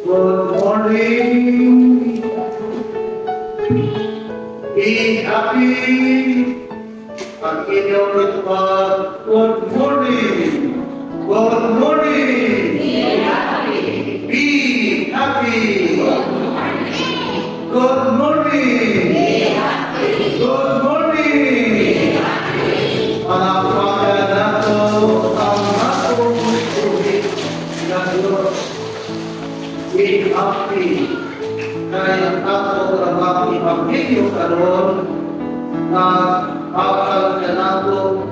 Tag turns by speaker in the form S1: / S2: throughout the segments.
S1: Good morning. Be happy. Ang inyong itupag. Good morning. Good morning.
S2: Be happy.
S1: Be happy. Good morning.
S2: Be happy.
S1: Good morning. Palakpakan nato ang atong buhi nga Diyos. Be happy. Kay ang ato ramang ebanghelyo karon naghatag kanato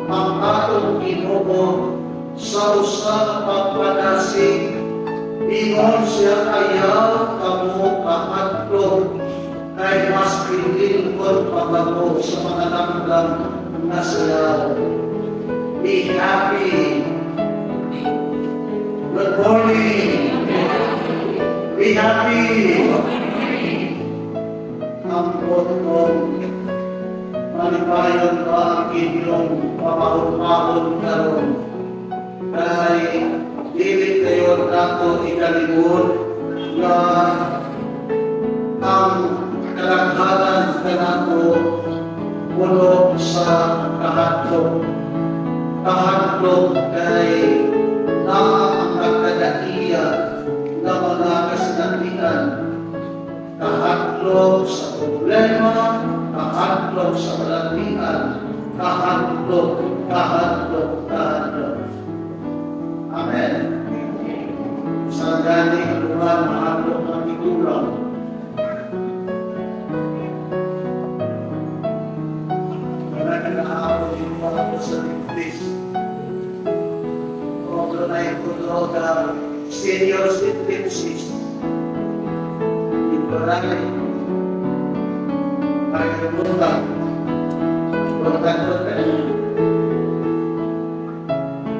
S1: ang atong Ginoo sa usa ka panasig. Ingon siya, "Ayaw kamo kahadlok kay mas bililhon pa kamo sa mga langgam nga sayaw." Be happy. Good morning. Be happy. Ang kotong malipayon ba ang inyong pamahon-mahon karon? Kay dili kayo nato ikalimot nga ang kadaghanan kanato puno sa kahadlok. Kahadlok kay naa ang nagkadaiya nga mga kasinatian. Kahadlok sa problema, kahadlok sa balatian, kahadlok, kahadlok, kahadlok. Amen. Sa gani anuman mahadlok ang tigulang. Wala ka nakaabot yung mga ko sa English. O doon ay droga, senior citizens. Ito na ay buntag. Buntag buntag.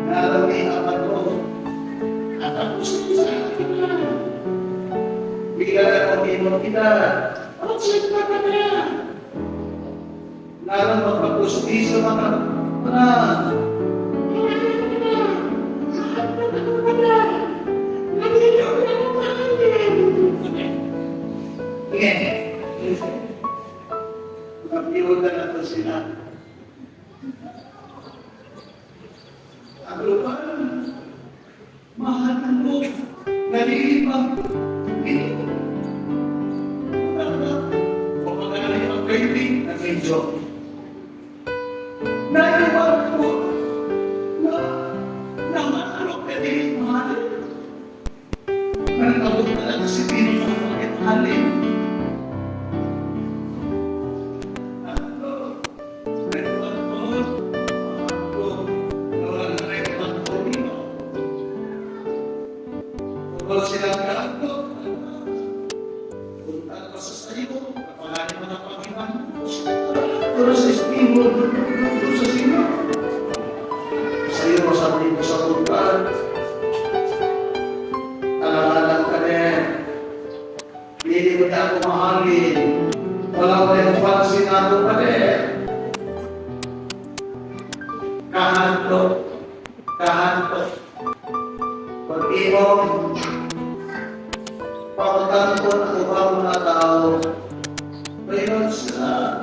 S1: Nalami ang ako. Bigla na kung imong kita. Ano sa ka na? Lalo magpagpustiso mga na. Magpiyuda na to sila. Ang lupan, mahal mo, nalilibang, ito. O magaling ang baby, nag-enjoy. Naiwan ko na namanalok na din mahal. Nagkabot na lang si Pino sa bakit halin. Ano? Naiwan ko, ako, nawala na rin ang Torino. Tungkol silang kaagto, punta ka sa sayo, kapangalan mo ng Panginoon. Pero sa estimo, sa sino? Sa iyo, sabi mo sa puntaan, alangalan ka rin. Hindi mo na ako mahalin. Wala mo rin pansin ako pa rin. Kahadlok, kahadlok. Pag imong pamutanton ang ubang mga tao, ngayon sila,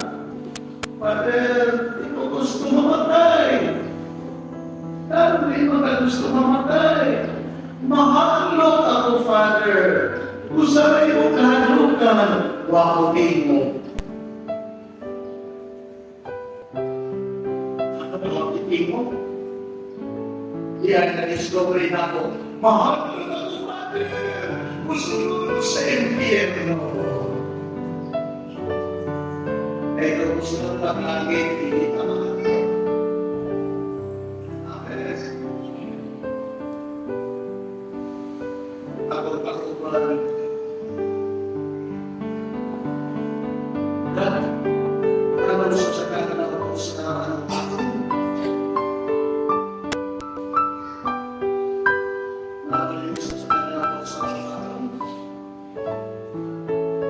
S1: "Father, di ko gusto mamatay. Dahil di mo ka gusto mamatay. Mahadlok ako, Father." Usa yung kahadlokan, wa ko mo. Ano ba ang mo? Diyan na-discover na ako, mahadlok ako, Father. Musunod sa impyerno. Eh, kung musunod lang langit, hindi ka makakita. Amen. Ako takuban. Dat, naman sa kanila sa anong tao. Naman sa kanila sa tao.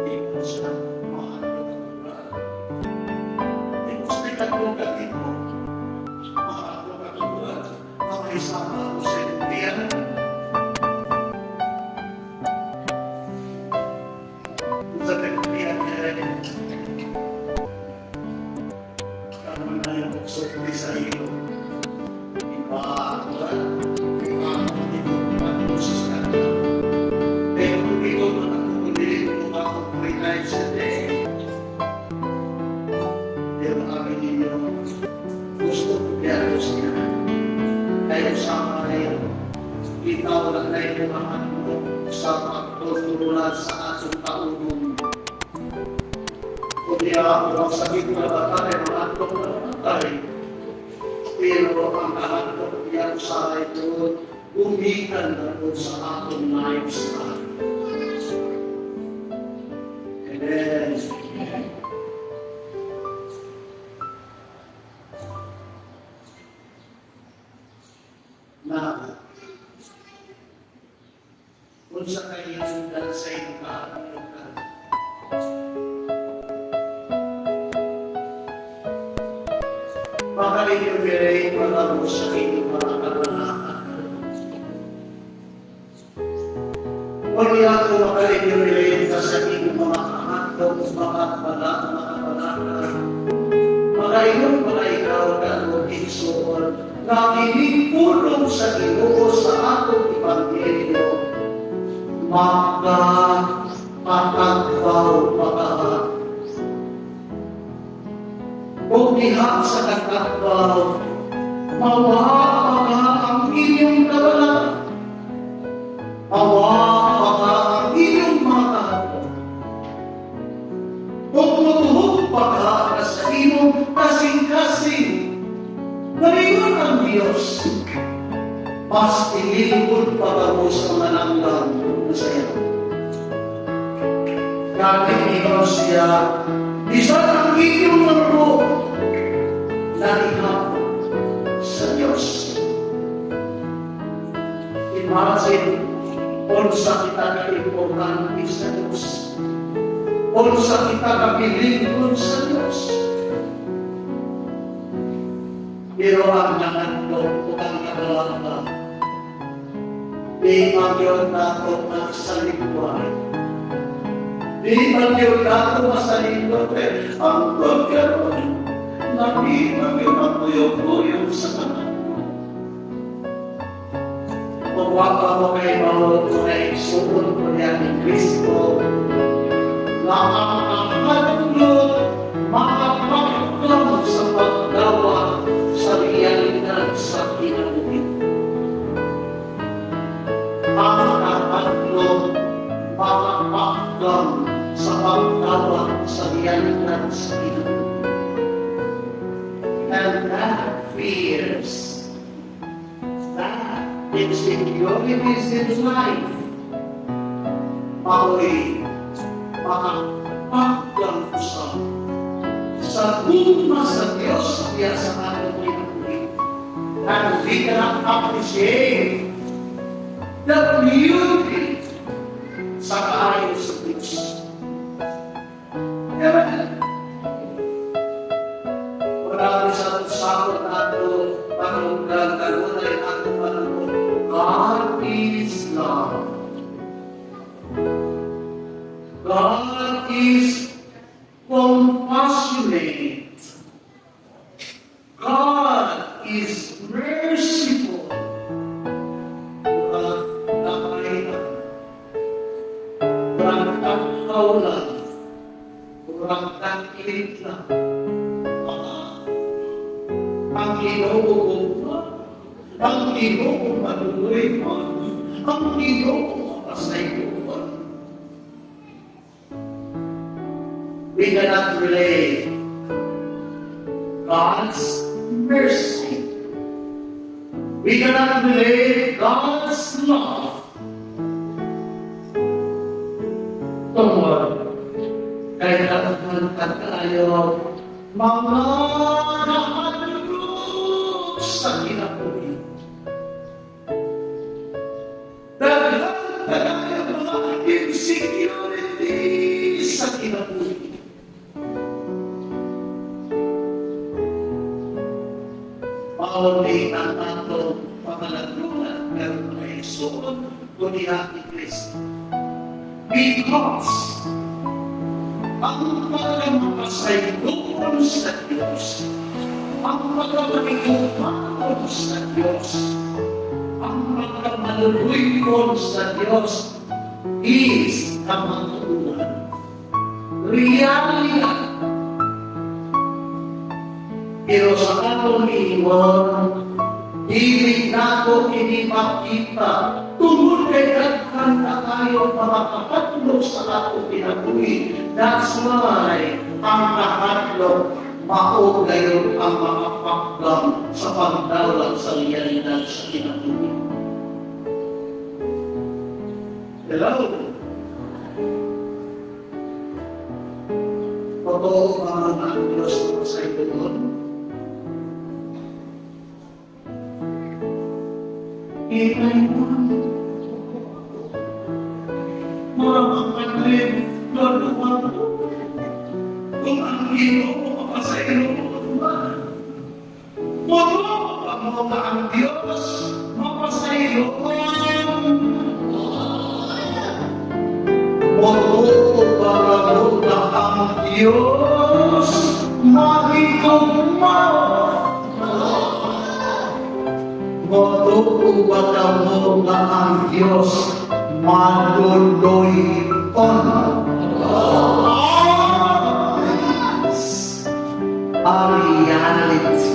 S1: Hindi mo siya mahal na katulad. Hindi mo siya katulad mo. Mahal na katulad. Makaisama ako sa impyerno. wala na yung mga sa pagtutulunan sa atong taunong. Kundi ako ang sakit na bata ay maantok na matay. Pero ang kahantok niya sa ito, gumikan na po sa atong lifestyle. Amen. Na, kung sa kayo sa inyong kahantok, makalimutin mo sa inyong mga kabanaan. Huwag niya ako makalimutin ka sa inyong mga kahantok, mga kabanaan. Makaingon mga ikaw karon igsoon, na pulong sa Ginoo sa atong ebanghelyo, makapatagbaw pagkahat. Kung diha sa katagbaw, mawa pa ang inyong kabalaan. Mawa pa ang inyong mga kahantok. Kung mutuhog pa ka sa inyong kasing-kasing, ngayon ang Diyos, mas ililingkod pa ka mo sa mga langgam na saya. Gani ikaw siya, isa ang inyong mga na sa Diyos. Imagine, unsa kita ka-importante sa Diyos. Unsa kita kapilingkod sa Diyos. Pero ang nangadlok o ang kabalaka, di magyod nato magsalipway. Di magyod nato masalipway. Ang pagkaroon, nabi magyod ang kuyog-kuyog sa kanan. Kung waka mo kay Mauro, kung naigsuon ko niya ni Kristo, na ang kahadlok, makapagkam sa paggawa sa realidad sa kinabuhi. Ang kahadlok, makapagkam sa paggawa sa realidad sa kinabuhi. And that fears, that insecurities in life, mao'y makapagkam sa gugma sa Diyos niya sa atong kinabuhi. And we cannot appreciate the beauty sa kaayo sa Diyos. Amen. Marami sa sakot nato, panunggan, kanunay nato panunggan. God is love. God is compassionate. God is merciful. Murag gamay lang. Murag takaw lang. Murag taklit lang. Ang Ginoo gugma, ang Ginoo maluoy mo, ang Ginoo mapasaylo mo. We cannot relate God's mercy. We cannot relate God's love. Tungod kay daghan kaayo mga kahadlok sa kinabuhi. Daghan kaayo mga insecurity sa kinabuhi. Mauni ang atong pamalandungan karon mga igsoon kuniha ni Kristo. Because ang pagkamapasayloon sa Diyos, ang pagkamalugmahon sa Diyos, ang pagkamaluluykon sa Diyos is kamatuoran. Reality. Pero sa atong iingon, dili nato kini makita tungod maayo nga makahadlok sa atong kinabuhi. That's why ang kahadlok mao gayon ang mga pakdam sa pagdawat sa realidad sa kinabuhi. Hello? Totoo ba nga ang Diyos sa doon? Ikay mo. Murang ang luluwag ko. Kung ang Ginoo mapasayloon ba? Totoo ba mo nga ang Diyos mapasayloon? Totoo ba mo nga ang Diyos mahigugma? Totoo ba mo nga ang Diyos maluloy-on? A reality.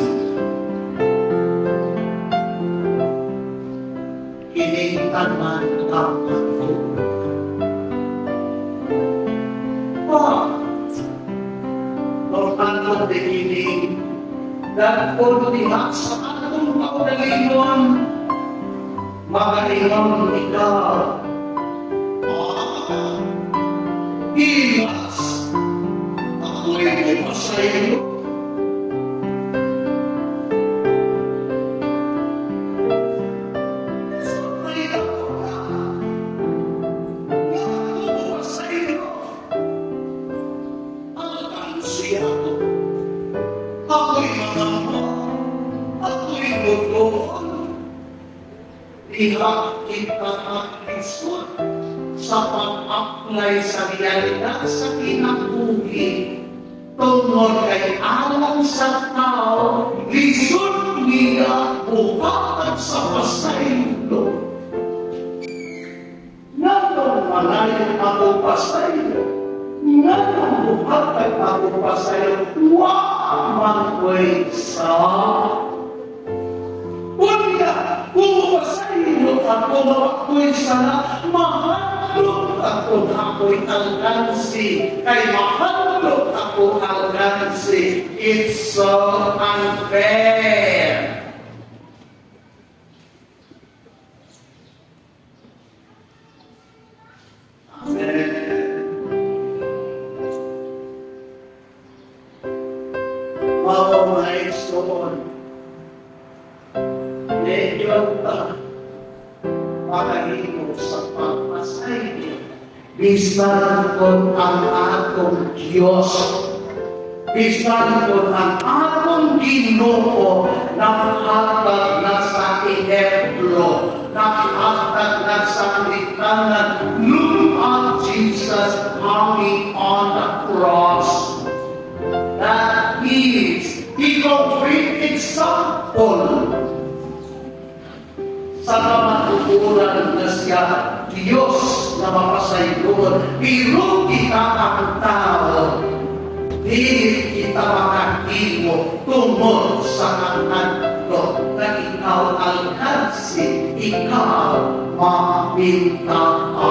S1: Kining tanan ang ato. But, Lord, beginning, that all diha sa atong kaugalingon, magalingon ikaw. Ilas, ako'y mapasaylo. Sabay ako na, nga ako mapasaylo. Ang ako, ako'y mangampo, ako'y buton. Diha kita ang sa pag-apply sa realidad sa kinabuhi tungod kay alang sa tao, lisod niya buhatag sa pasaylo. Nganong malayo ako pasaylo? Nganong buhatag ako pasaylo? Wa man ko'y sa unya, kung pasaylo ako, mawako'y sala, mahadlok ako ako'y alkansi, kay mahadlok ako alkansi. It's so unfair. Amen. Mao mga igsoon, medyo ta makahimo sa pagpasaylo. Bisan kon ang atong Diyos, bisan kon ang atong Ginoo naghatag na sa ehemplo, naghatag na sa litanan. Look at Jesus hanging on the cross. That is the complete example sa kamatuoran na siya Diyos na mapasayloon. Pero kita ang tao, dili kita makahimo tungod sa kahadlok na ikaw alkansi, ikaw mapintaan.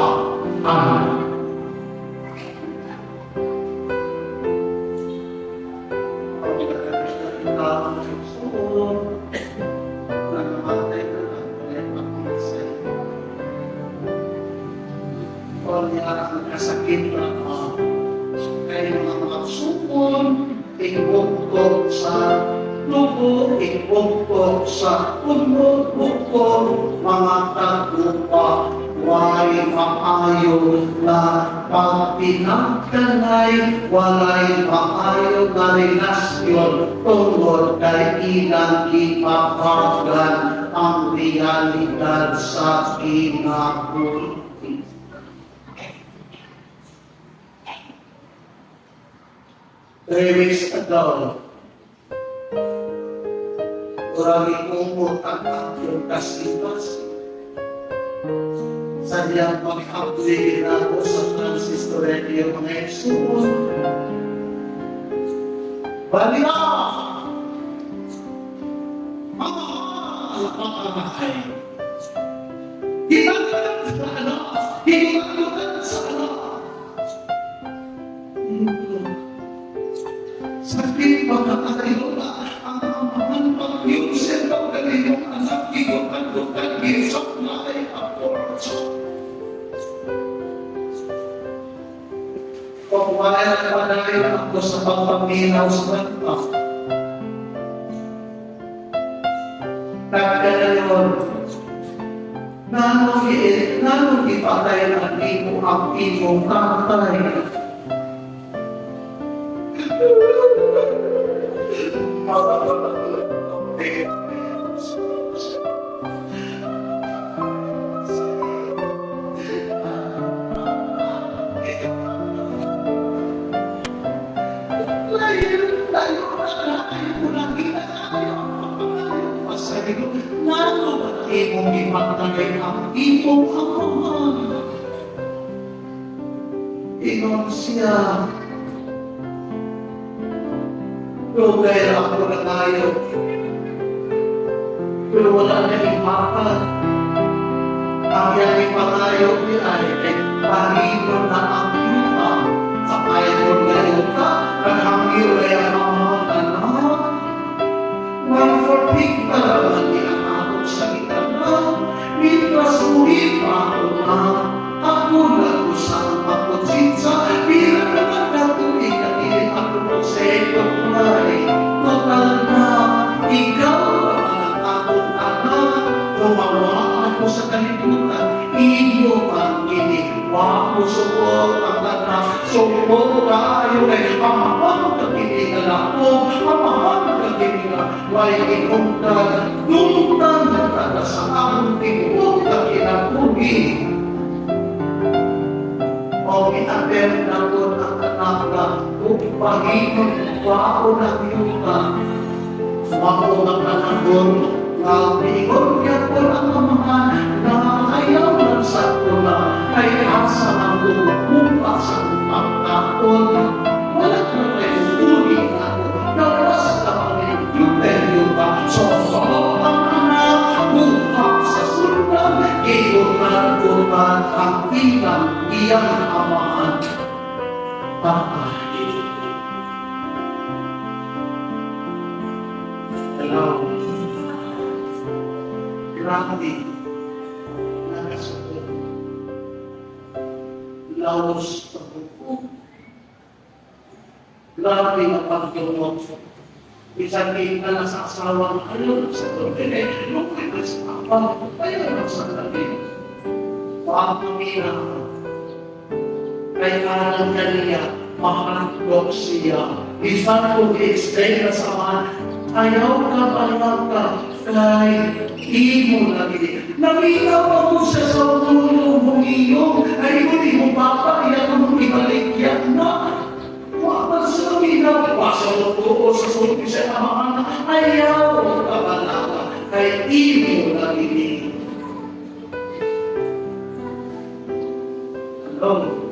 S1: Kasakit na kay mga magsukon, ikbuktok sa dugo, ikbuktok sa puno, bukod, mga tagupa, way maayo na pagpinagkanay, walay maayo na relasyon tungod kay ilang ipapagan ang realidad sa kinabuhi. 3 weeks ago, marami kumot ang aking kasing-kasing. Sadyang pag-update na ako sa Francis Toredio mga igsoon. Balita! Mga pagkamatay! Ginagawa sa anak! Higutan sa anak. Sakit pagkakatayo na ang amahan pag-yun sa pagkaliyong anak, higutan-gutan, gisap na ay aport. Pagwala na panayon ako sa pagpaminaw sa kanta. Nagkanayon, nanong ipatay ang imo ang imong tatay. Nano imong gipatay ang imong amahan? Ingon siya, dugay ako na tayo, pero wala na ipapat. Ang iyang ipatayo ni ay parino na ang yuta sa payon na yuta, naghangyo ay ang amahan anak. 1/4 talaga ni ang akong sagitan na, mientras muli pa ako na, ako na usang pagkutsitsa, bilang naman natuloy katili ako proseso kulay. Total na, ikaw ang akong anak, gumawa ako sa kalibutan, iyo ang giniwa ko suot ang anak, suot tayo ay amahang kakilingan ako, amahang kakilingan, way ikongtag, dungtang taga sa among tibuok na kinabuhi. O ginapel na ko ang anak na upagin wao na yuta. Maunang panahon nga miingon gyapon ang amahan na ayaw ng sakuna kay asa ang gumukupa sa pagkaon. Wala na kayo uli na ako. Nawas ka pang yuta. So, ang anak, buhak sa sundan, gigutan-gutan ang ilang iyang amahan. Patay. Hello. Grabe. Nakasukot. Laos pagbuko. Grabe na pagdumot. Bisan ka na sa asawa ayaw sa turbine, lupit na sa papa, ayaw na sa tabi. Pamamira. Kaya alam kaniya, mahandok siya. Bisan kung i-explain na sa mga, ayaw ka, kay imo lagi. Naminaw ako siya sa ulo mong iyong, ay hindi mo papa, iyan mong ibalik yan na. Wala sa naminaw, wasa mo sa sulti sa amahan, ayaw ka balaka, kay imo lagi. Hello?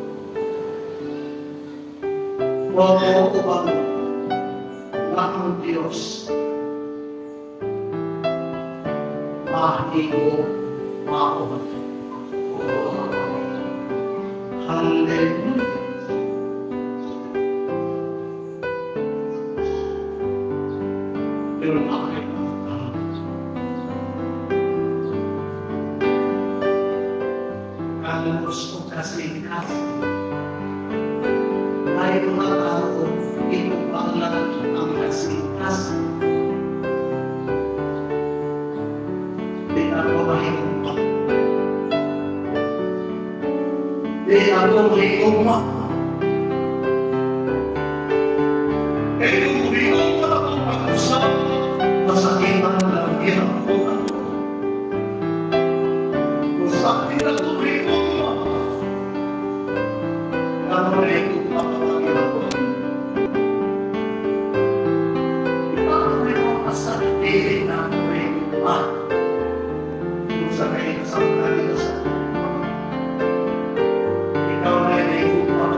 S1: Huwag upang na ang Diyos mahigo mao. Hallelujah. Pero bakit? Kalos o kasing-kasing ay mga tao inupangan ang kasing-kasing. Di ako mahigugma. Di ako mahigugma. Kaya kung humigugma akong pag-usap, masakitan lang ginagawa ako. Usapin ako mahigugma. Ako mahigugma kapag ginagawa. Ito ay mga kasarili na ako mahigugma. Sa kayo sa kanila sa ikaw na nahigugma.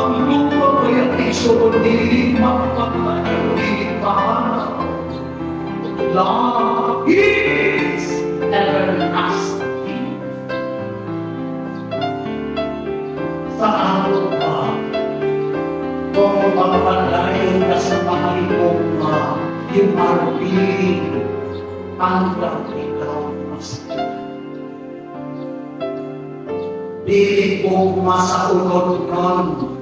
S1: Ang gugma mo iyang igsoon, dili mapatay, dili mahanap. Love is everlasting. Sa ato ba, kung magpadayon ka sa pangigugma, you are being under ikaw masakit. Dili gugma sa unod-non.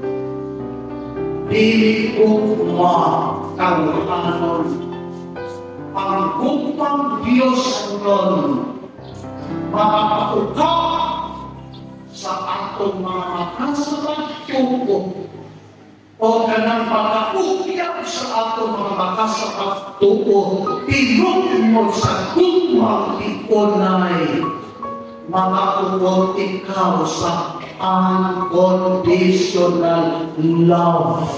S1: Dili gugma tawhanon. Ang gugmang Diyos nun, makapauka sa atong mga makasapagtuo o kanang pagkaukyap sa atong mga makasapagtuo tinugmod sa gugmang ikunay, makaukot ikaw sa unconditional love.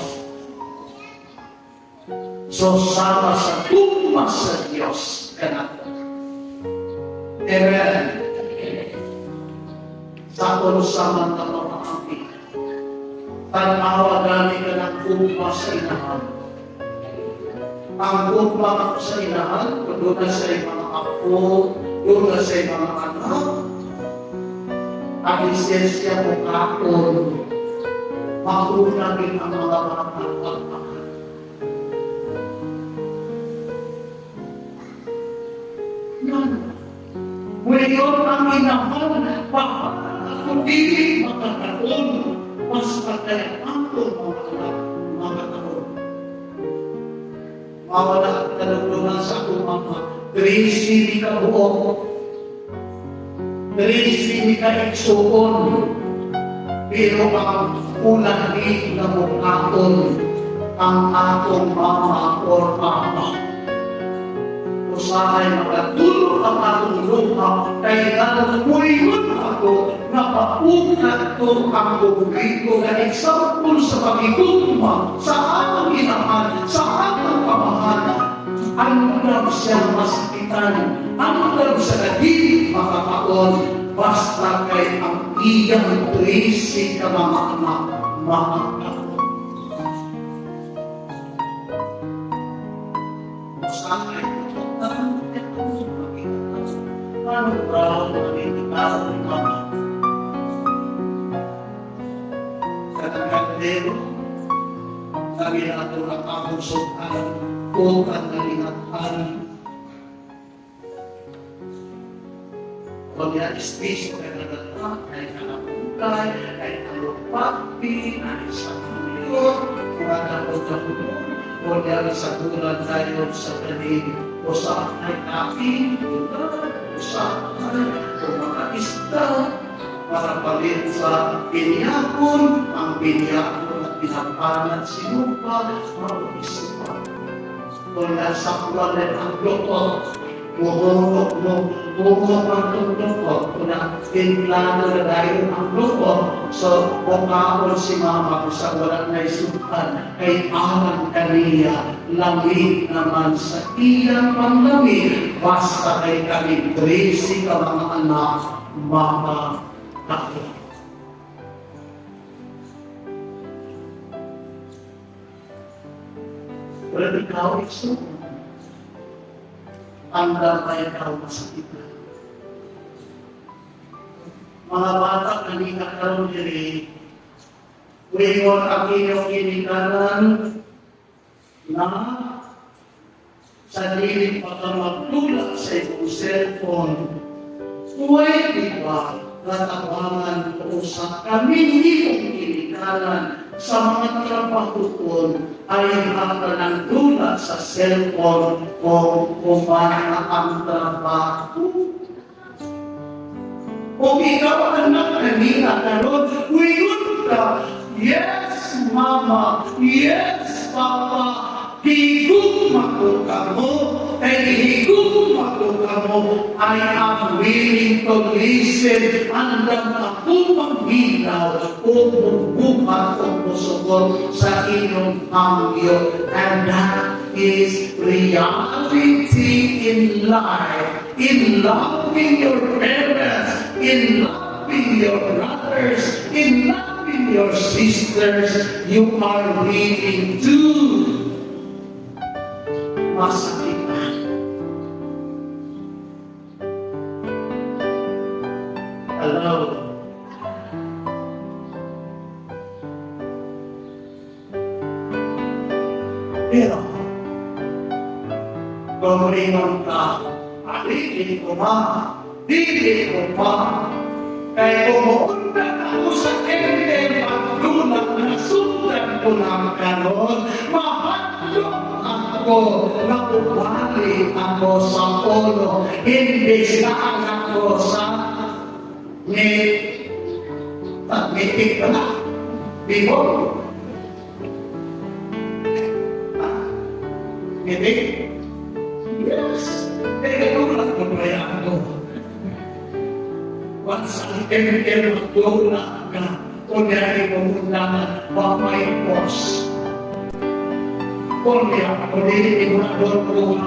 S1: So sama sa gugma sa Diyos kanato. Amen. Sa unsa man ka pamaagi, tanawa gani ka ng gugma sa inahan. Ang gugma sa inahan, kung doon na sa mga apo, doon na sa mga anak, ang lisensya mo kaon, mauna din ang mga bata pagpaka. Yan. Ngayon ang inahan, paano ako dili makakaon, basta kaya ako mga anak makakaon. Mawala ang kaluglunan sa akong mama. 13 ni ka buok. 13 ni ka igsuon. Pero ang unang ni na mukaon ang atong mama or papa. Usahay makatulog ang atong luha kay nanamuyon ako napaunat to ang publiko na example sa pagigugma sa atong inahan, sa atong pamahan. Andam siya masakitan, andam siya na di makakaon, basta kay ang iyang 13 ka mga anak makakaon. Usahay ano proud ang ikaw ni mama. Sa nagkandero, sabi na ito ang among sukan, o ang nalingatan. Kung niya ispisyo kay nagkata, kay kanapugay, kay alupati, ay sa tuyo, mga kapod-kapod, o niya sa gulan tayo sa kanig, o sa ay aking sa ay o mga isda, para palit sa binyakon, ang binyakon at pinapanat si lupa, mauisa pa. Kung nasa kuwalan ang lukot, muhurok mo, muhurok ang lukot, kung na pinplano na dahil ang lukot, so bukaon si mama kung sa wala na isukan, kay alang kaniya, lamig naman sa iyang panglamig, basta kay kami 13 ka mga anak, mama ako. Pero ikaw, Iso, ang damay ikaw masakit na. Mga bata, kanina karon diri, wingon ang inyong ginikanan na sa dili pa ka magtulak sa iyong cellphone, pwede ba natabangan ko sa kami niyong ginikanan sa mga trabaho ay ang dula sa cellphone kung kumana ang trabaho? Kung ikaw anak kanina karon, wingon ka, "Yes, mama, yes, papa, higugma ko kamo, kay higugma ko kamo, I am willing to listen, andam ako maghinaw, o mugbuhat o musugot sa inyong hangyo." And that is reality in life, in loving your parents, in loving your brothers, in loving Loving your sisters, you are willing to masakitan. Hello. Pero, kung ringon ka, dili ko ma, dili ko ma, kay kumuunda ako sa ente, magdulang na sundan ko lang karon, mahadlok ako, naubali ako sa ulo, imbes na anak ko sa mitik na, bibog. Mitik? Yes. Eh, katulad ko na ako. Once ang ML magdula ka, kunyari mo undangan, wa may pos. Kunya, kung dili mo na doon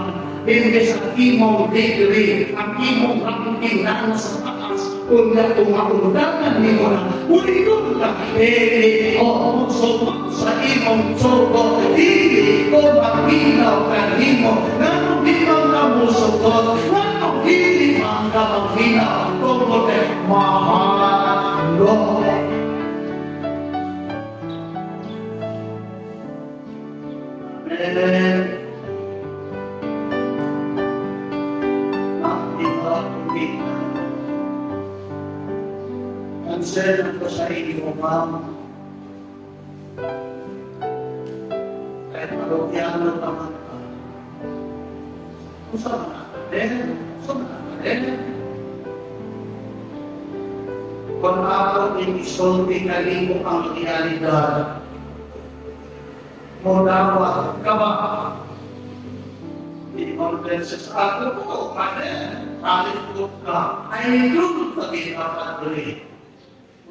S1: imbes ang imong degree, ang imong ranking na sa taas, kunya tumaundangan nimo na, uligon ka, eh, o, musugot sa imong sugo, dili ko maginaw kanimo, nganong di man ka musugot, nganong dili man ka maginaw, tungod kay mahalo. Amen. Concern ko sa inyo, ma'am. Kahit parokyano pa man ka. Kung saan ka din, saan ka din. Kung ako inisulti kanimo ang realidad, mo dawat ka ba? In-conferences ako po, panen, talikod ka, ay doon ka ginapadre.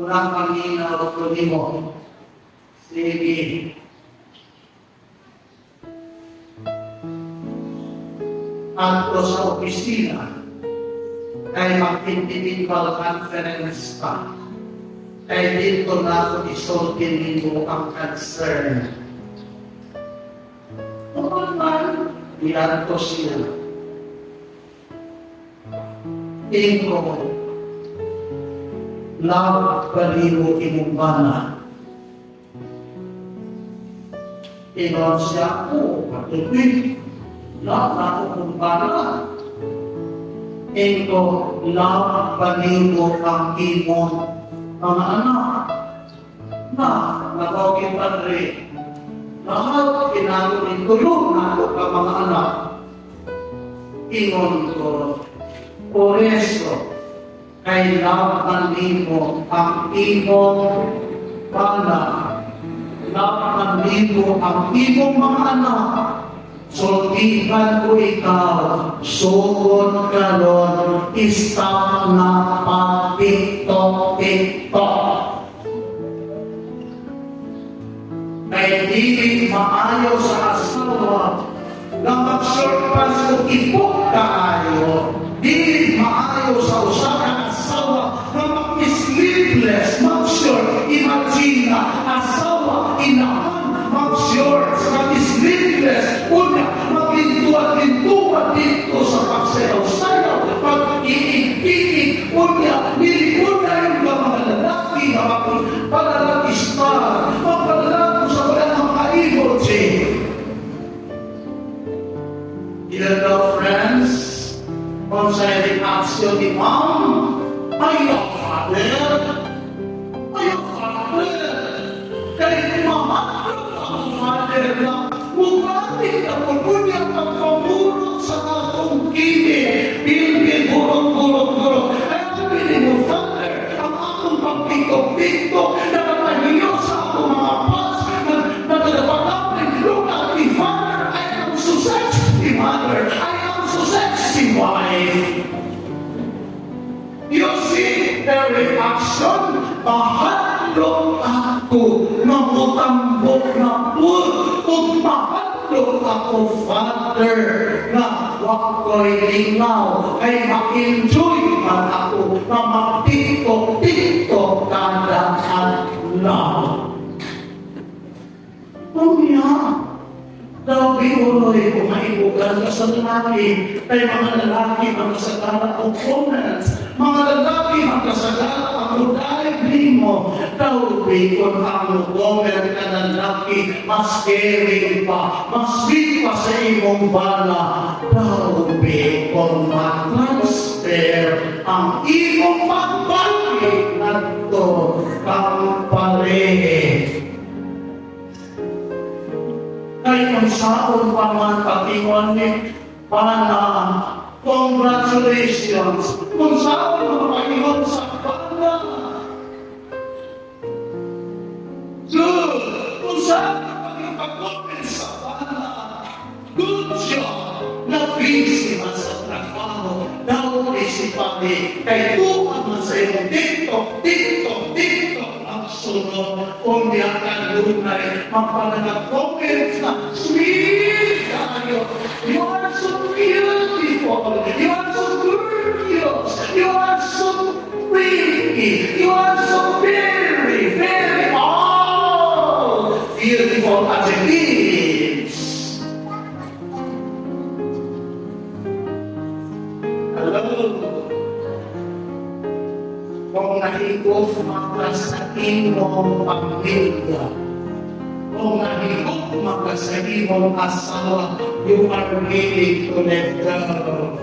S1: Unang paminaw ko nimo. Sige. Adto sa opisina, kay mag-individual conference pa. Kay dito na ako isulti nimo ang concern. Noon man, niadto siya. Ingo, love kanimo imong bana. Ingon siya, oh, patuloy, love na ako kong bana. Ingo, love kanimo ang imong mga anak. Na, nagawin padre, lahat kinago ni tulong na ako ka mga anak. Ingon ko, por eso, kay love nimo ang imong bana, love nimo ang imong mga anak. Sultihan ko ikaw, sugod karon, stop na pag-tiktok-tiktok. Kay dili maayo sa asawa na mag-surpass o ipok kaayo. Dili maayo sa usa ka asawa na mag-sleepless, mag-short. Imagine na asawa, inahan, mag-short, mag-sleepless. Una, maglintuan-lintuan dito sa pagsayaw-sayaw, pag-iig-iig. Una, niliuna yung mga lalaki na magpalalaki star, magpalalaki sa wala ng mga emoji. Ilan daw, friends? Kung sa reaksyon ni ma'am, ayaw father, ayaw father. Kaya mamadlok ang father na mumati na puno pagpamulot sa akong kini, bilbil, burong, burong, burong. Ay, ang pili mo, father, ang akong pagpikok-pikok, nakamahiyo sa akong mga pas, nagdadapatapin, look at me, father, I am so sexy, mother, I am so sexy, wife. You see the reaction, mahadlok ako, namutambok na pur, ug mahadlok ako, father, na wako'y lingaw, kay ma-enjoy man ako, na mag-tiktok-tiktok kada adlaw. love. Unya, daw biuloy kung maibugan ka sa lalaki, kay mga lalaki makasagala og comments, mga lalaki makasagala ang drive nimo, daw kung ang comment ka lalaki, mas caring pa, mas sweet pa sa imong bana, daw kung ma-transfer ang imong pagbati ngadto kang parehe. Kay kung saon pa man pag-ingon ni bana, "Congratulations." Kung saon man pag-ingon sa bana, "Good." Kung saon man pag-comment sa bana, "Good job." Na busy man sa trabaho, daw si pare, kay tuwan man sa imong TikTok, TikTok, TikTok, ang sunod, unya kanunay, magpanag-comment na, "Sweet kayo, you are so beautiful, you are so gorgeous, you are so pretty, you are so very, very all beautiful adjectives." Hello? Kung nahigugma ka sa imong pamilya, kung nahigugma ka sa imong asawa, you are willing to let go.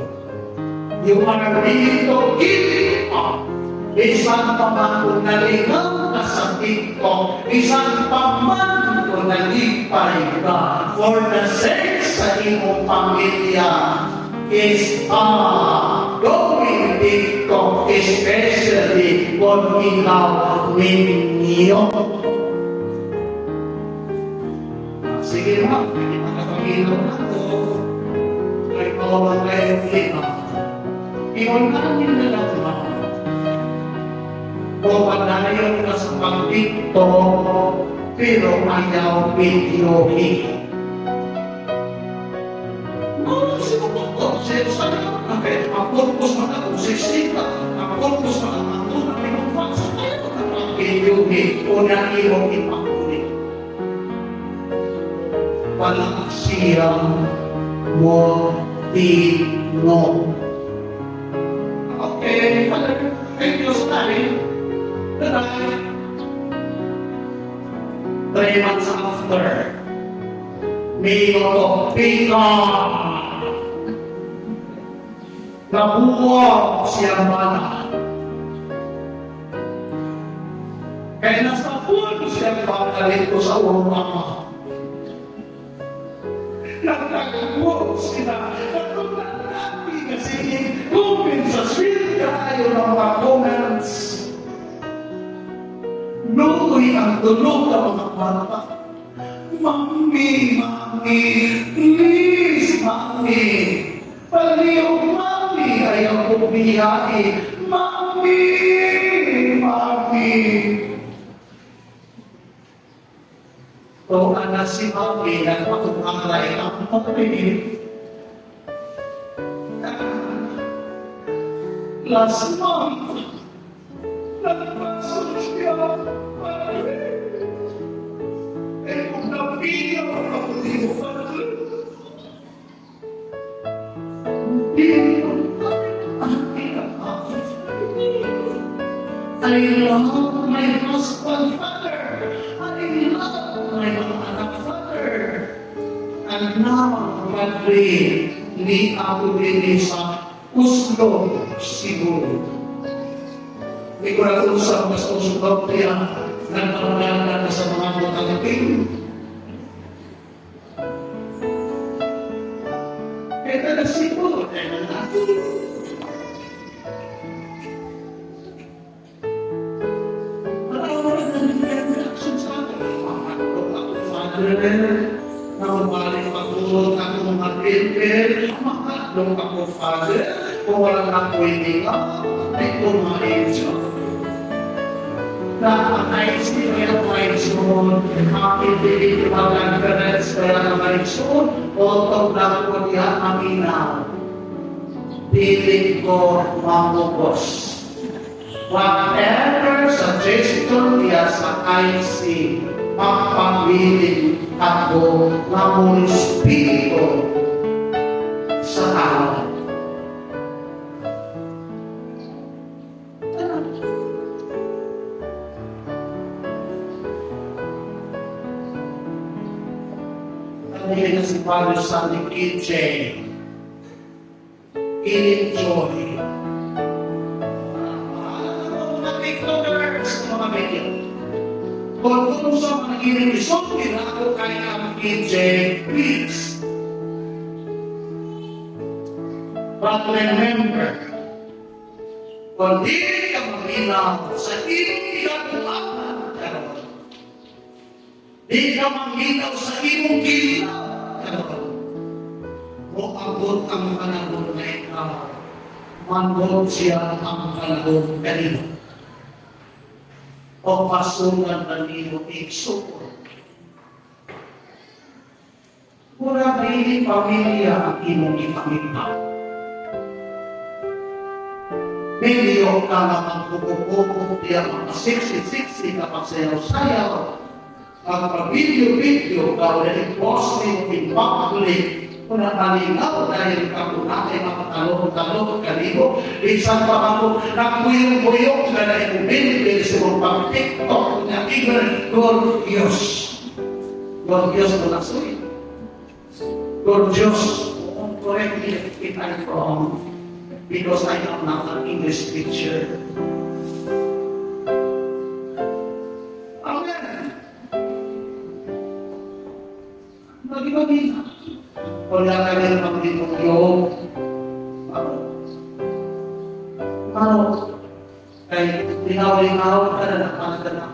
S1: You are willing to give up. Bisan pa man kung nalingaw ka sa TikTok, bisan pa man kung nalipay ka, for the sake sa imong pamilya, is going TikTok, especially kung ikaw minyo. Sige na, makapag-ilaw na ako. Ay, kawawa kayo lima. Ingon ka na lang ba? Kung padayon ka sa pag-TikTok, pero ayaw videohin. No, sinubuko. Okay, ang purpose man ako, sisita. Ang purpose man ako, na imong fans, ayaw na pag-videohin o na imong ipakulit. Wala siya mo tino. Okay, Father, thank you sa time. Bye-bye. 3 months after, may ko, pika! Nabuo siya bana. Kaya nasa puno siya bana rito sa Urama. Nagtagpo sila. Nagtagpo kasi comment sa sweet kayo ng mga comments. Luoy ang tulog ng mga bata. "Mami, mami, please, mami. Paliw, mami, ayaw ko biyahe. Mami, mami." To anak si mami, nagpakumaray ang mami. Last month, nagpasok siya, Padre. Eh kung napila ako di mo, Padre. Hindi mo I love my husband, Father. I love my mga anak, Father. And now, Padre, ni ako din sa Oslo, siguro. Hindi ko na usap mas Oslo kaya nagpapalala na sa mga matalaking. Kaya taga siguro, kaya na natin. Wala na reaction sa akin. Mamadok ako, Father. Naumalik pagulot ako mga pilpil. Mamadok ako, Father. Kung wala na pwede ka, ay kumain siya. Na ang IC kaya maigsoon, ang individual conference kaya na maigsoon, otog na ko niya ang inaw. Dili ko mamugos. Whatever suggestion niya sa IC, magpabilin ako nga mo respeto sa tao. Ano na si Father Sunday KJ? In-enjoy. Mga TikTokers, mga media. Kung kung sa mga inisulti na ako kay ang KJ, please. But remember, kung di ka maminaw sa imong ikabuangan karon, di ka maminaw sa imong gilaw karon, moabot ang panahon na ikaw, manbot siya ang panahon kanino. O pasungan na nimo igsuon. Mura dili pamilya ang imong ipangita. Milyo ka na magpupupupok diya mga 60-60 ka pagsayaw-sayaw. Magpa-video-video ka o i-post mo in public kung napalingaw dahil ka kung ay makatalong-talong kalibo. Bisan pa ako nagpuyong-puyong ka na i-build sa mong pag-TikTok na ignorant. Gorgeous. Gorgeous mo na sulit. Gorgeous. Correct me if I'm wrong, because I am not an English teacher. Amen. Magi-magi. Wala ka rin magdinuyog. Ano? Kay linaw-linaw ka na nakakadala.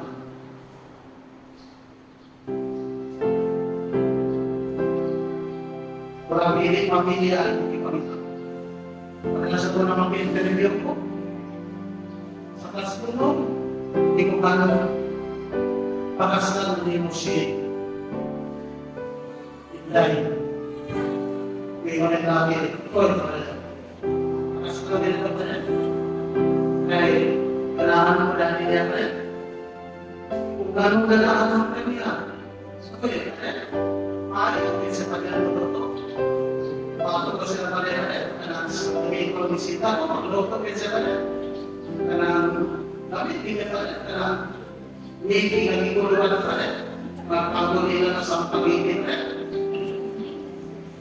S1: Wala pilit pamilya ang ipamita. Pagka sa ito naman interview ko, sa class ko no, hindi ko kano pakasal ni mo si Inday. Ngayon na lagi, ito, pakasal din ito pa kaya, kailangan mo dahil niya pa. Kung gano'ng ganahan ang kanya, okay, maaari din sa kanya mo ito. Bago ko sila pa rin, kanang may pamisita ko, magluto din sila rin. Kanang damit, hindi pa rin, kanang meeting, nagiguluhan pa rin. Magpaguli na sa pag-ibig rin.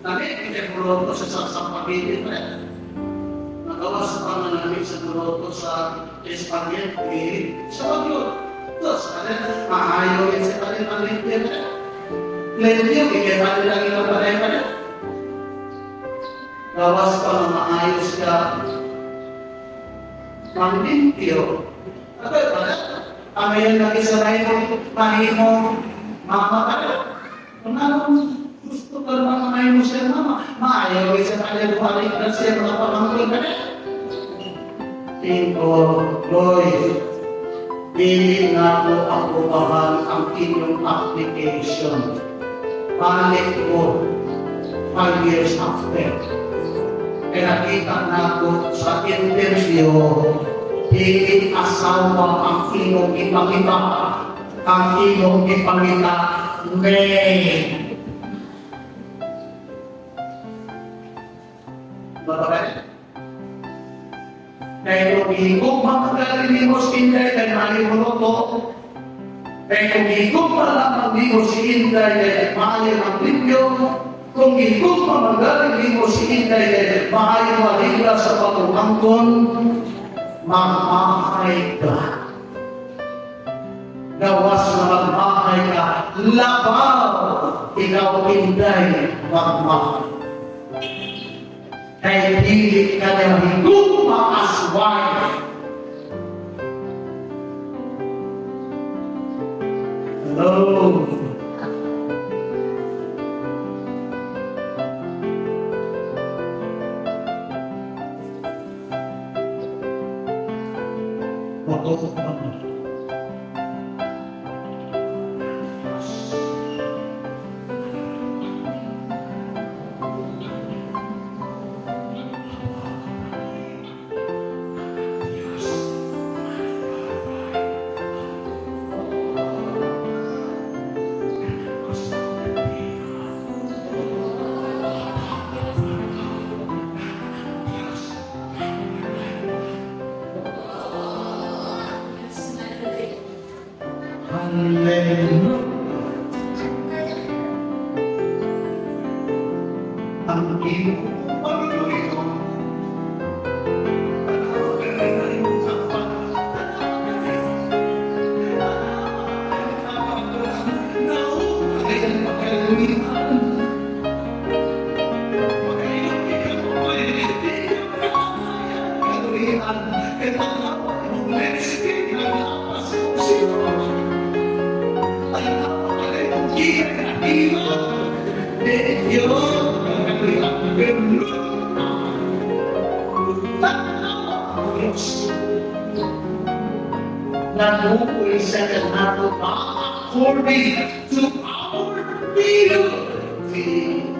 S1: Damit, hindi muluto sa sampagibig rin. Nagawas pa nga namin sa muluto sa spaghetti, sa bagyo. Tapos, maayo rin sa parin ang limpyo rin. Limpyo, hindi pa rin ang ilang pa rin. Gawas pa nga maayos ka manglimpyo. Ako, wala. Ang ngayon lagi sa mo, mahimo, mama ka na. Kung anong gusto ka naman maayo mo siya, mama, maayo sa kanya, bumalik na siya, mga pamangkin ka na. Tingko, Loy, dili na ko aprobahan ang inyong application. Balik mo, 5 years after. Kaya nakita na ko sa interview, dili asawa ang inyong ipangita. Ang inyong ipangita, may. Bakit? Kaya kung higog mamagaling mo si Inday, kaya mali mo to. Kaya kung higog malamang mo si Inday, kaya mali ang limpyo. Kung higog mamagaling mo si Inday, kaya mali maligla sa pagumangkon, magmahay ka. Gawas na magmahay ka, labaw, ikaw Inday, magmahay. Kaya dili ka na higugma as wife. Hello. Matutok naman. Then look. Ang Ginoo maluloy. Nanukoy sa kanato according to our beauty.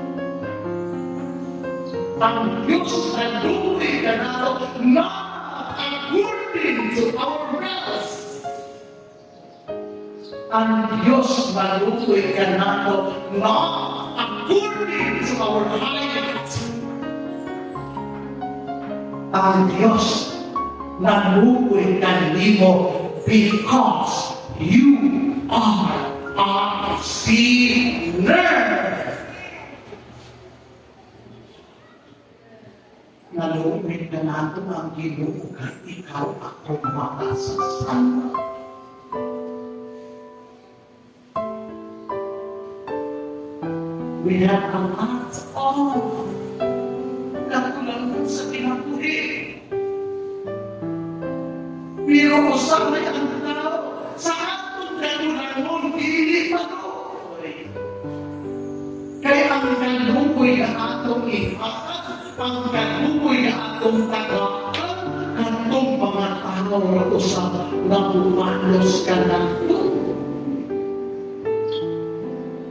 S1: Ang Diyos nanukoy kanato not according to our wealth. Ang Diyos malukoy kanato not according to our height. Ang Diyos nalukoy kanimo because you are a sinner. Naluoy na nato ang Ginoo kay ikaw ako makasasama. We have a lot of kakulangan sa kinabuhi. Pero usahay ang tao sa atong kakulangon, dili maluoy. Kay ang kaluoy na atong ihatag, ang kaluoy na atong tagaan, katong mga tao ra usab nga mumalos ka nato.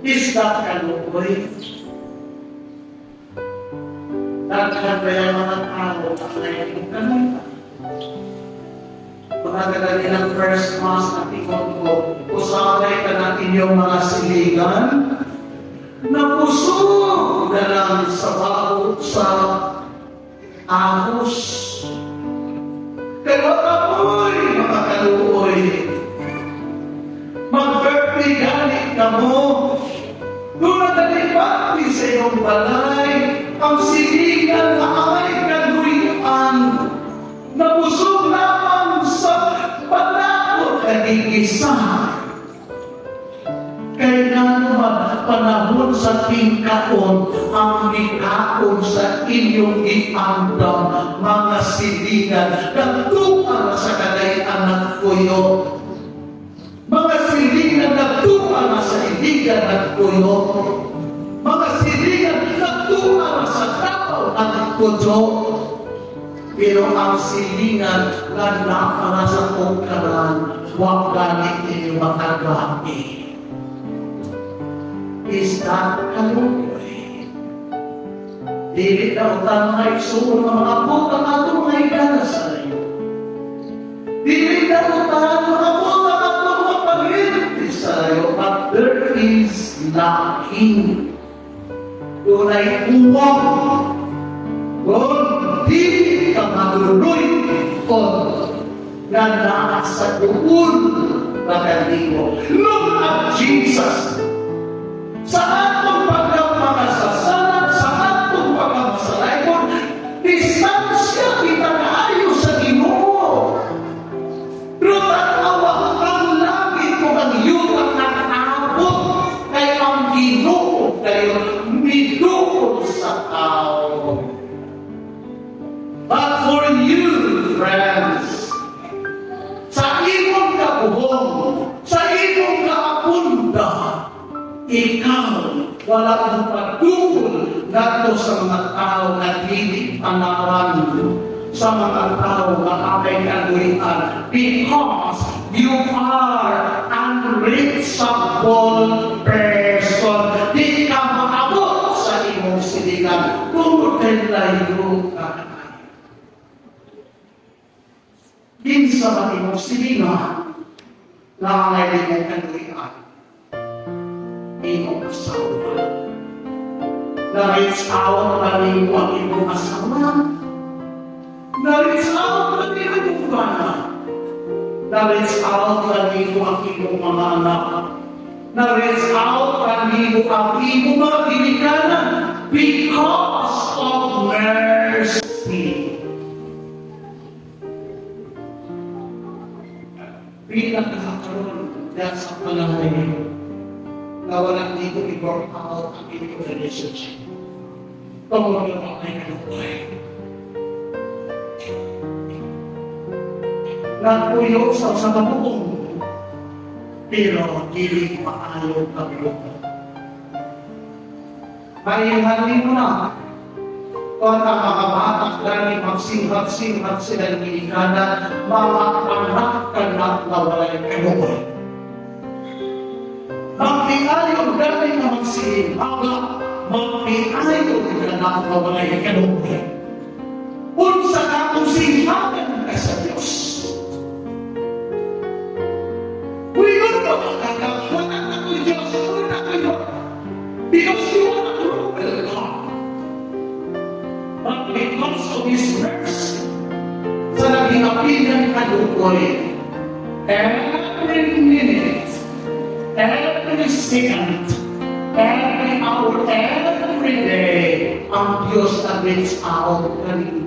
S1: Is that kaluoy? Daghan ba yung mga tao na ngayon kaluoy? Mga kaganilang first mass na tikon ko, usahay ka ng inyong mga siligan, napusog na lang sa bago sa ahos. Pero apoy, mga kaluoy, mag-birthday gani ka mo, doon na dalipati sa iyong balay, ang siligan na ay kaluyan, nabusog lamang sa panakot kagigisa. Kay naman panahon sa tingkaon, ang gikaon sa inyong giandam, mga silingan, nagtuwa sa kadayan ng kuyo. Mga silingan, nagtuwa sa iligan ng kuyo. Mga silingan, nagtuwa sa tapaw ng kuyo. Pero ang silingan nga naa sa tungkaran, wa gani ninyo makagabi. Is that kaluoy? Dili na utang mga igsuon nga mga butang atong mga higala sa layo. Dili na utang mga butang atong mga paglimpis sa layo. But there is lacking. Dunay uwang. Kung dili ka maluloy kon nga naa sa duol na kanimo. Look at Jesus. Sa atong pagkamakasasala, sa atong pagkamasalaykon, distansya kita kaayo sa Ginoo. Pero tanawa ang langit ug ang yuta nakaabot kay ang Ginoo kayo miduol sa tao. But for you, friends, sa imong kabuhong, sa imong kaapunda, ikaw wala mong pagduol ngadto sa mga tao nga dili panaran, sa mga tao nga amay kaluyan, because you are unreachable person. Di ka maabot sa imong silingan tungod kay layo ka. Kinsa man imong silingan nga angay imong kaluyan? Imong asawa. Na-reach out ba nimo ang imong asawa? Na-reach out ba nimo imong bana? Na-reach out ba nimo ang imong mga anak? Na-reach out kanimo ang imo mga ginikanan because of mercy. Pila ka karon sa panahon na wala dito i-work out ang inyong relationship. Tungod nga walay kaluoy. Nagpuyo sa usa ka buong, pero dili maayo ang buong. Mailhan mo na kung ang mga bata gani magsinghag-singhag sila ng ginikanan, mga anak ka na na walay kaluoy. Magpiayon gani nga magsinghag, magpiayon ka na nga walay kaluoy. Unsa ka kung singhagan ka sa Diyos? Muingon ka ba ka wala na ko'y Diyos, wala na ko'y Diyos? Because you are a cruel God. But because of His mercy, sa naging apil kaluoy, every minute, every second, every hour, every day, ang Diyos na reach out kanimo.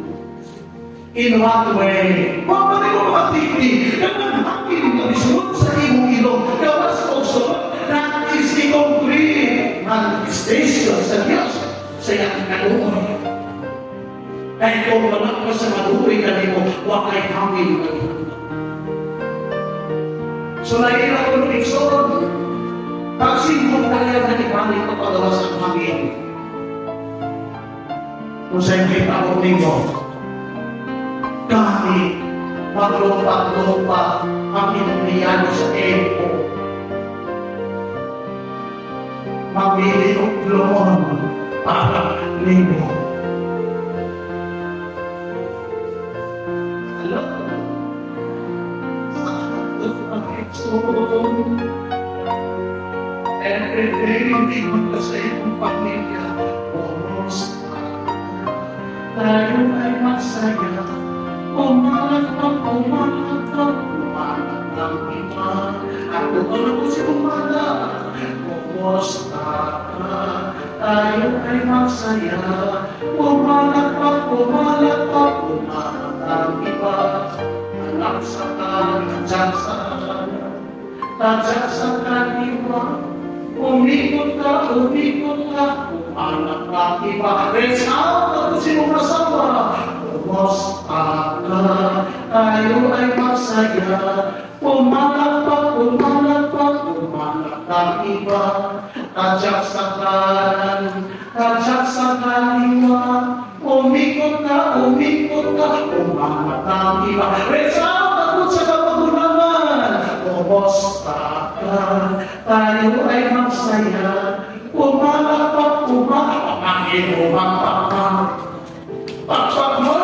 S1: In what way? Wa pa mo matindi. Kanang hangin nga misulod sa imong ilong, gawas og sulod, that is the concrete manifestation sa Diyos sa iyang kaluoy. Kahit kung wala ka sa maluoy kanimo, wa kay hangin nga gihatag. So nahira ko ng igsoon, pagsimbong tayo na ibalik pagpagawas ang hangin. Kung sa iyong tawag nimo, kahit maglupa-lupa ang imong sa tempo, mamili og lumon para nimo. Hello? Sa ang igsoon, every day mag-ingon ka sa iyong pamilya, "Kumusta? Tayo ay masaya. Umanap, umanap, umanap ng iba. At doon ako si umanap. Kumusta ka? Tayo ay masaya. Umanap, umanap, umanap ng iba. Anak sa kanan, dyan sa kanan, tadyak sa kaliwa. Umikot ka, umanap ng iba." Reach out ako si mong asawa. "Kumusta ka? Tayo ay masaya. Pumalakpak, pumalakpak, umanap ng iba. Tadyak sa kanan, tadyak sa kaliwa. Umikot ka, umanap ng iba." Reach out ako sa kapagulangan. "Kumusta ka? Tayo ay masaya. Pumalakpak, pumalakpak, ang umapakpak. Pakpak mo."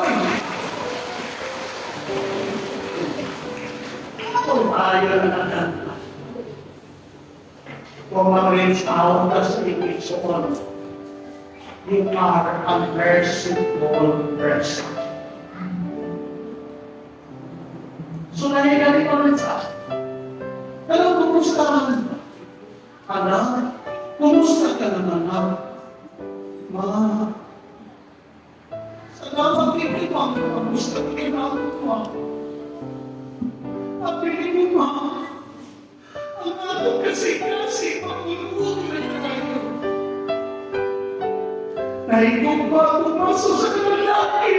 S1: Kung tayo na nagkanta, kung mag-reach out ka sa iyong igsoon, you are a merciful person. So nahigali pa rin sa pero kumusta ka? Anak, kumusta ka naman, anak? Ma, salamat kay Ma. Kumusta ka kay Ma? Sabi ni Ma, ang atong kasi-kasi pag-ulog na tayo. Nahigog ba pumasok sa kalalaki?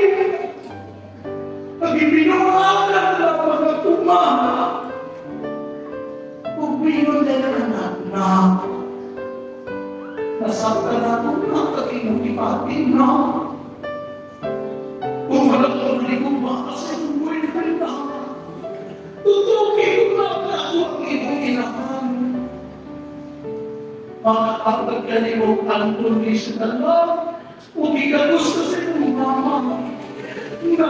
S1: Pag-ibinuhanan na mga kuma. Pagbinon na anak na nasaktan na ito na katimong ipatin na. Kung wala kang naligog ba sa imong boyfriend na. Tutukin ko na ako ang imong inahan. Makakapag ka nimo unconditional love. Kung ikagusto sa imong mama. Na,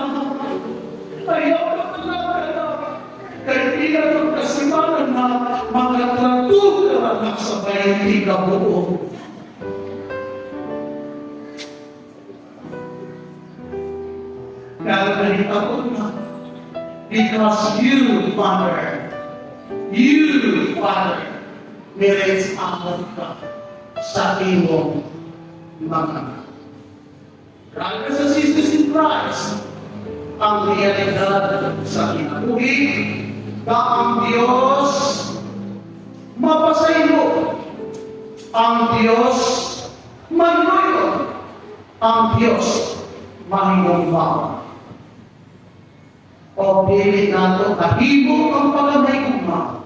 S1: ayaw ka talaga na. Kahit ilan ang kasimana na mga tratuga na sa 20 ka buo. Kaya ko na, because you, Father, Mi-reach out ka sa imong mga anak. Brothers and sisters in Christ, ang realidad sa kinabuhi na ang Diyos mapasaylo, ang Diyos maluyo, ang Diyos mahigugma. O dili nato mahimo ang pagkamahigugma,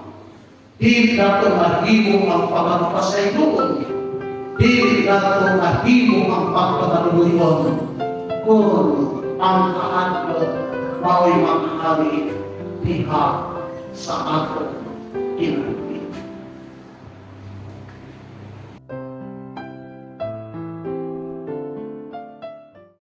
S1: dili nato mahimo ang pagkapasayloon, dili nato mahimo ang pagkamaluluyon kung ang kahadlok mao'y maghari diha sa ato kinabuhi.